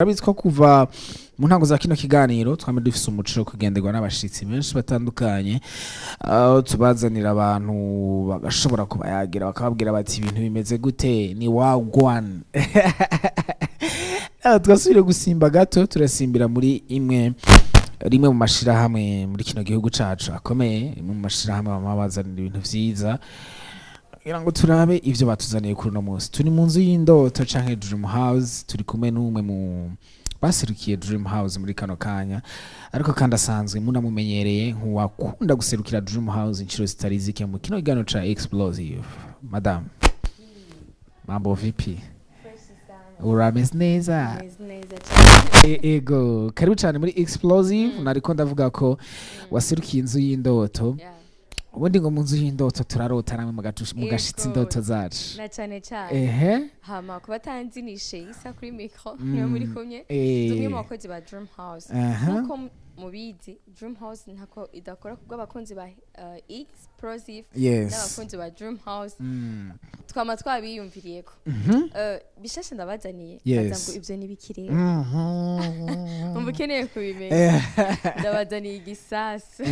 Urabizi ko kuva mu ntango za kino kiganiro twama dufise umuco wo kugenderwa n'abashitsi benshi batandukanye, aho tubazanira abantu bagashobora kubayagira, bakababwira bati: "Ibintu bimeze gute?" Ni wagwan. Twasubire gusimba gato, turasimbira muri imwe rimwe mu mashirahamwe muri kino gihugu cacu akomeye, rimwe mu mashirahamwe bama bazanira ibintu vyiza, kugira ngo turabe ivyo batuzaniye kuri uno munsi. Turi mu nzu y'indoto canke Dream House. Turi kumwe n'umwe mu baserukiye Dream House muri kano kanya, ariko kandi asanzwe munamumenyereye nk'uwakunda guserukira Dream House inshuro zitari zike mu kino kiganiro ca Explosive. Madam, mambo vipi? Urameze neza? Meze neza cyane. Ego, karibu cyane muri Explosive. Nariko ndavuga ko waserukiye inzu y'indoto. Ubundi ngo mu nzu y'indoto turarota namwe mugashitsa indoto zacu. Na cyane cyane. Hama kuba atanzi, ni Sheisa kuri micro, niwe muri kumwe. Ndi umwe mu bakozi ba Dream House. Nkuko mubizi, Dream House ntako idakora kubw'abakunzi ba Explosive n'abakunzi ba Dream House. Twama twabiyumviriyeko. Bishasha ndabazaniye. Baza ngo ivyo ni biki rero? Umva, ukeneye kubimenya. Ndabazaniye igisasi.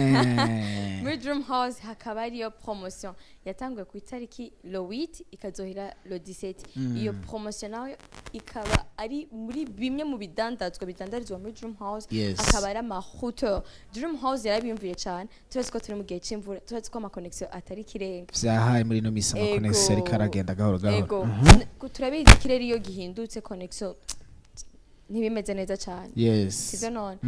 Muri Dream House hakaba ariyo promotion yatanguye ku itariki le 8, ikazohera le 17. Iyo promotion nayo ikaba ari muri bimwe mu bidandazwa bidandarizwa muri Dream House. Akaba ari ama routeur. Dream House yarabiyumviye cyane. Turazi ko turi mu gihe c'imvura, turazi ko ama connexion atari ikirenga. Vyahaye muri ino misi, ama connexion ariko aragenda gahoro gahoro. Ego. Turabizi ikirere iyo gihindutse, connexion ntibimeze neza cyane. Sivyo none?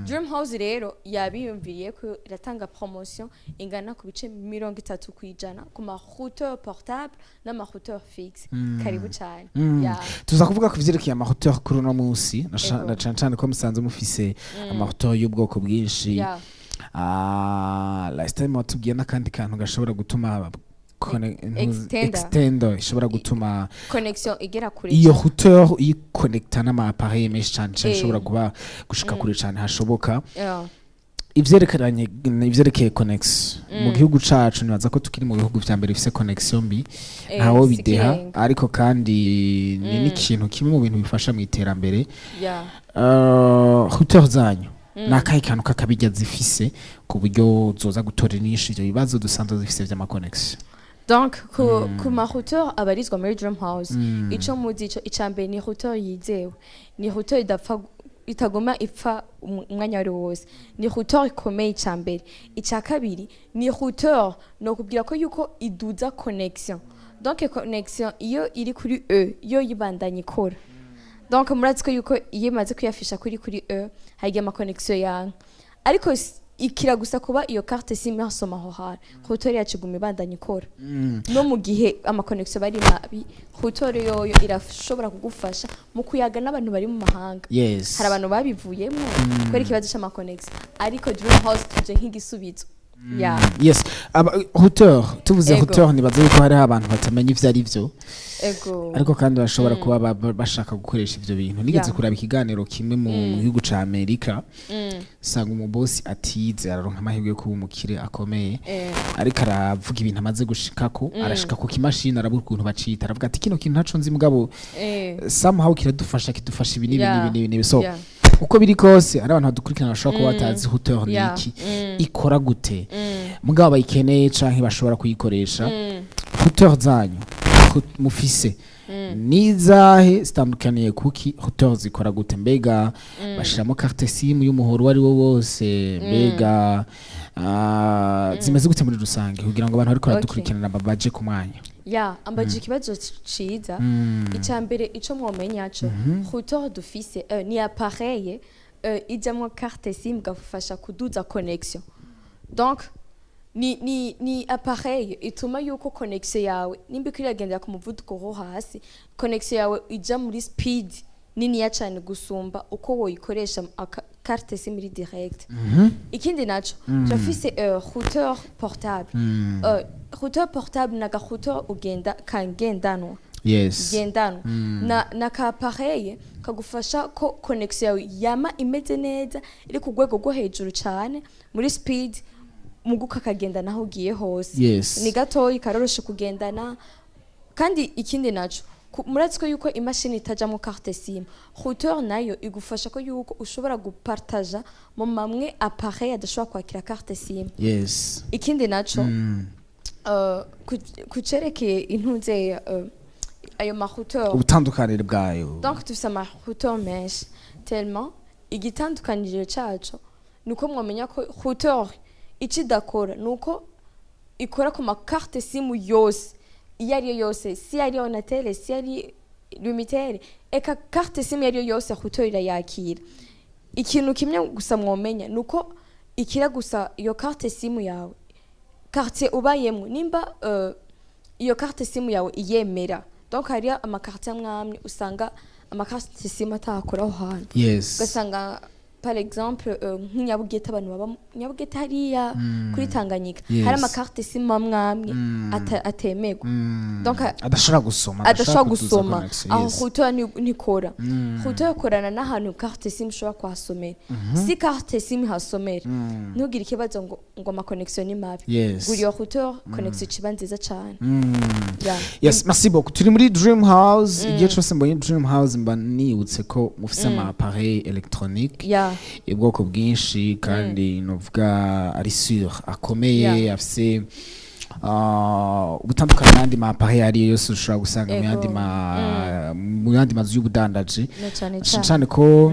Dream House rero yabiyumviriye ko iratanga promotion ingana ku bice 30% ku ma routeur portable n'ama routeur fixe. Karibu cyane. Ya. Tuza kuvuga ku vyerekeye ama routeur kuri uno munsi, na cane cane ko musanze mufise ama routeur y'ubwoko bwinshi. Ah, last time watubwiye n'akandi kantu gashobora gutuma Extender. Extender ishobora gutuma connexion igera kure iyo cyane. routeur uyikonekta n'ama appareil menshi cane cane, ishobora kuba gushika kure cane hashoboka. Ivyerekeranye, ivyerekeye connexion mu gihugu cacu, nibaza ko tukiri mu bihugu vya mbere bifise connexion mbi. Ntawo si bideha, ikirenga. ariko kandi ni n'ikintu kimwe mu bintu bifasha mu iterambere. Routeur zanyu ni akahe kantu k'akabirya zifise ku buryo zoza gutora inyinshi ivyo bibazo dusanzwe zifise vy'ama connexion? Donc ku ma routeur abarizwa muri Dream House, ico muzi ico icambere ni routeur yizewe, ni routeur idapfa, itaguma ipfa umwanya wari wose, ni routeur ikomeye icambere. Ica kabiri ni routeur no kubwira ko yuko iduza connexion. Donc connexion iyo iri kuri E yo yibandanya ikora. Donc murazi ko yuko iyo imaze kuyafisha kuri E, hari igihe ama connexion yanka, ariko ikira gusa kuba iyo carte SIM yasoma aho hantu, routeur yacu iguma ibandanya ikora. No mu gihe ama connexion bari mabi, routeur yoyo irashobora kugufasha mu kuyaga n'abantu bari mu mahanga. Hari abantu babivuyemo kubera ikibazo c'ama connexion, ariko Dream House tuje nk'igisubizo ya. Yes, aba routeur tuvuze, routeur nibaza yuko hariho abantu batamenya ivyo ari vyo, ariko kandi bashobora kuba bashaka gukoresha ivyo bintu. Nigeze kuraba ikiganiro kimwe mu gihugu ca Amerika, sanga umubosi atize araronka amahirwe yo kuba umukire akomeye, ariko aravuga ibintu amaze gushikako. Arashika ku kimashini, arabura ukuntu bacita, aravuga ati: "Kino kintu ntaco nzi, mugabo somehow kiradufasha, kidufasha ibi n'ibi n'ibi n'ibi n'ibi." So uko biri kose, hari abantu badukurikirana bashobora kuba batazi routeur ni iki, ikora gute, mugabo bayikeneye canke bashobora kuyikoresha. Routeur zanyu mufise nizahe? Zitandukaniye kuki? Routeur zikora gute? Mbega bashiramo carte SIM y'umuhoro uwo ari wo wose? Mbega zimeze gute muri rusange, kugira ngo abantu bariko baradukurikirana baje ku mwanya? Ya, ambajije ikibazo ciza. Icya mbere ico mwomenya co routeur dufise ni appareil ijamwo carte SIM igafasha kuduza connexion. Donc ni appareil ituma yuko connexion yawe, nimba iko iragendera ku muvuduko wo hasi, connexion yawe ija muri speed niniya cyane gusumba uko woyikoresha carte SIM iri direct. Ikindi naco, turafise routeur portable. Routeur portable ni aga routeur ugenda kangendanwa, ngendanwa, na ka appareil kagufasha ko connexion yawe yama imeze neza, iri ku rwego rwo hejuru cyane muri speed, mugu kakagenda naho ugiye hose. Ni gatoyi, karoroshe kugendana. Kandi ikindi naco Murazi ko yuko imashini itajamo carte SIM, routeur nayo igufasha ko yuko ushobora gupartaja mu mamwe appareil adashobora kwakira carte SIM. Ikindi naco, ku cerekeye intuze, ayo ma routeur, ubutandukanire bwayo. Donc dufise ama routeur menshi tellement. Igitandukanije caco nuko mwamenya ko routeur ico idakora nuko ikora ku ma carte SIM yose, iyo ariyo yose, si ari Onatel, si ari Lumitel, eka carte SIM iyo ariyo yose routeur irayakira. Ikintu kimwe gusa mwomenya nuko ikira gusa iyo carte SIM yawe, quartier ubayemwo, nimba iyo carte SIM yawe iyemera. Donc hariyo ama quartier amwe amwe usanga ama carte SIM atakora aho hantu. Ugasanga par exemple, nk'inyabugete, abantu baba Nyabugete hariya kuri Tanganyika, hari ama carte SIM amwe amwe atemerwa. Donc adashobora gusoma. Adashobora kuduza gusoma connection, aho. Routeur ntikora. Routeur ikorana n'ahantu carte SIM ushobora kuhasomera. Si carte SIM ihasomera, ntugire ikibazo ngo ama connexion ni mabi. Gura iyo routeur, connexion iba nziza cane. Yeah. Yes, merci beaucoup. Turi muri Dream House. Igihe cyose mbonye Dream House mba nibutse ko mufise ama appareil électronique ubwoko bwinshi, kandi novuga ari sûr, akomeye, afise ubutandukanye n'andi ma appareil ariyo yose ushobora gusanga mu yandi mu yandi mazu y'ubudandaji. Na cane cane cane. Cane ko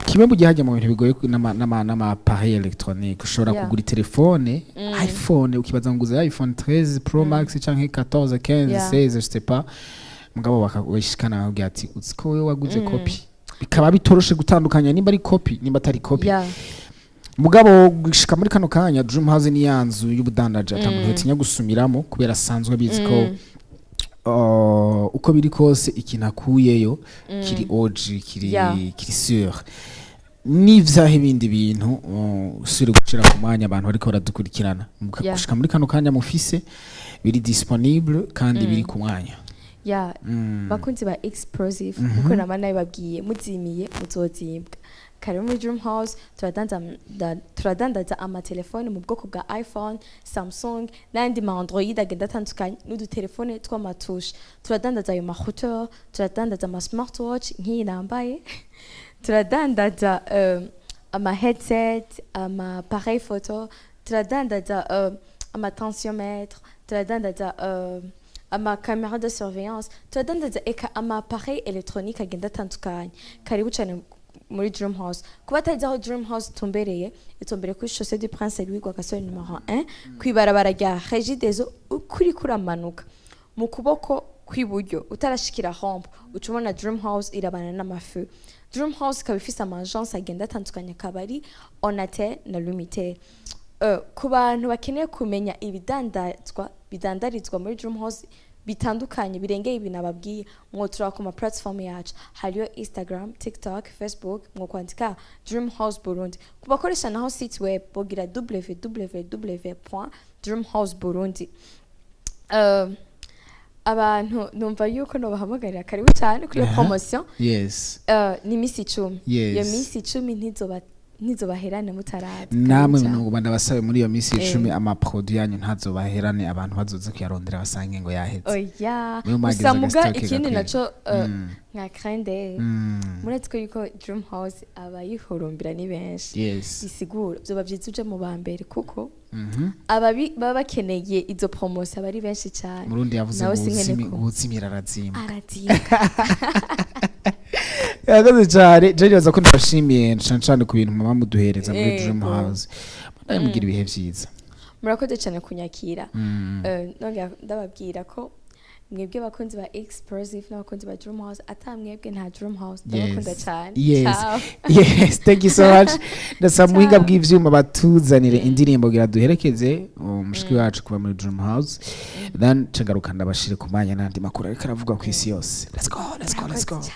kimwe mu gihe hajya mu bintu bigoye n'ama appareil électronique, ushobora kugura telefone iPhone, ukibaza ngo uguze iPhone 13 Pro Max canke 14, 15, 16, je sais pas, mugabo bakawishikana bakubwira ati: "Uzi ko wewe waguze copie?" Bikaba bitoroshe gutandukanya nimba ari copie, nimba atari copie. Mugabo gushika muri kano kanya, Dream House ni ya nzu y'ubudandaji ata muntu yotinya gusumiramo, kubera asanzwe abizi ko uko biri kose ikintu akuyeyo kiri OG, kiri kiri sûr. N'ivyaho ibindi bintu, usubire gushira ku mwanya abantu bariko baradukurikirana. Gushika muri kano kanya mufise biri disponible kandi biri ku mwanya. Ya, bakunzi ba Explosive, nkuko nama nabibabwiye, muzimiye muzozimbwa. Karibu muri Dream House. Turadandaza amatelefone mu bwoko bwa iPhone, Samsung n'ayandi ma Android agenda atandukanye, n'udutelefone tw'ama touche. Turadandaza ayo ma routeur, turadandaza ama smartwatch nk'iyi nambaye, turadandaza ama headset, ama appareil photo, turadandaza ama tensiomètre, turadandaza ama caméra de surveillance, turadandaza eka ama appareil électronique agenda atandukanye. Karibu cyane muri Dream House. Kuba atazi aho Dream House itumbereye, itumbereye kuri Chaussée du Prince Louis Rwagasore numéro 1, kwibarabara rya Regideso, ukuri kuramanuka mu kuboko kw'iburyo, utarashikira rampe, uca ubona Dream House irabana n'amafu. Dream House ikaba ifise ama agence agenda atandukanye, akaba ari Onatel na Lumitel. Ku bantu bakeneye kumenya ibidandazwa bidandarizwa muri Dream House bitandukanye birengeye ibintu ababwiye, mwotura ku ma platform yacu. Hariyo Instagram, TikTok, Facebook, mwokwandika Dream House Burundi. Ku bakoresha naho site web, bogira www.dreamhouseburundi. Abantu numva yuko nobahamagarira, karibu cyane kuri iyo promotion. Ni imisi 10. Iyo misi 10 ntizobaherane mutaraza. Namwe Karibu cyane. nubu ndabasabe, muri iyo minsi 10 ama produit yanyu ntazobaherane, abantu bazoze kuyarondera basange ngo yaheze. Oya. Mwe mwagize Gusa muga aga stock ikindi gakwiye. naco, nka crende, murazi ko yuko Dream House abayihurumbira ni benshi. Bisigura vyoba vyiza uje mu ba mbere, kuko ababi baba bakeneye izo promotion aba ari benshi cyane. Murundi yavuze Nawe ngo sinkene ko uwuzimira arazimba. Arazimba. Yakoze cyane. Je nibaza ko ndabashimiye cane cane ku bintu mama muduhereza muri Dream House. Mudaye mugira ibihe vyiza. Murakoze cyane kunyakira. Nongera ndababwira ko mwebwe bakunzi ba Explosive n'abakunzi ba Dream House, ata mwebwe nta Dream House. Ndabakunda cyane. Ciao. Yes, thank you so much. Ndasaba muhinga Ciao. bw'ivyuma batuzanire indirimbo kugira duherekeze umushiki wacu kuva muri Dream House, then cengaruka ndabashire ku mwanya n'andi makuru ariko aravuga ku isi yose. Let's go, let's go, let's go. Murakoze.